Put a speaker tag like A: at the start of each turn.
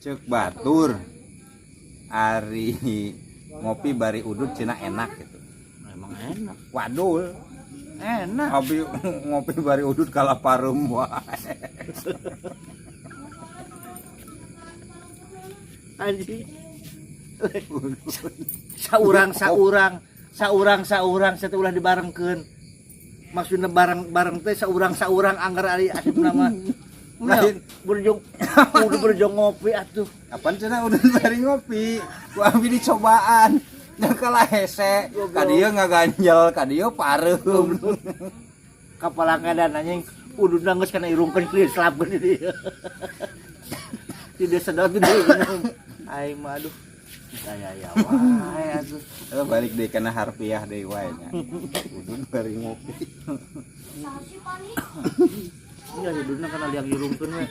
A: Cek batur ari ngopi bari udut cenah enak gitu.
B: Emang enak.
A: Wadul.
B: Enak.
A: Abi ngopi bari udut kalah pareum wae.
B: Anjing. Saurang saurang, saurang saurang satu ulah dibarengkeun. Maksudna bareng bareng teh saurang saurang anggar ari asup nama.
A: Lain.
B: Berjong udah berjong ngopi atuh.
A: Kapan cenah udut bari ngopi? Ku abi dicobaan. Da kalah hese, ka dieu ngaganjel, ka dieu pareum.
B: Kapalangganan anjing udutna geus kana irungkeun clear selapkeun di dieu. Tidak sedot di dieu. Aing mah aduh. Aya aya wae atuh.
A: Eh, balik deui kana harfiah deui wae nya. Udut bari ngopi.
B: Iya, udutna kana liang irungkeun we.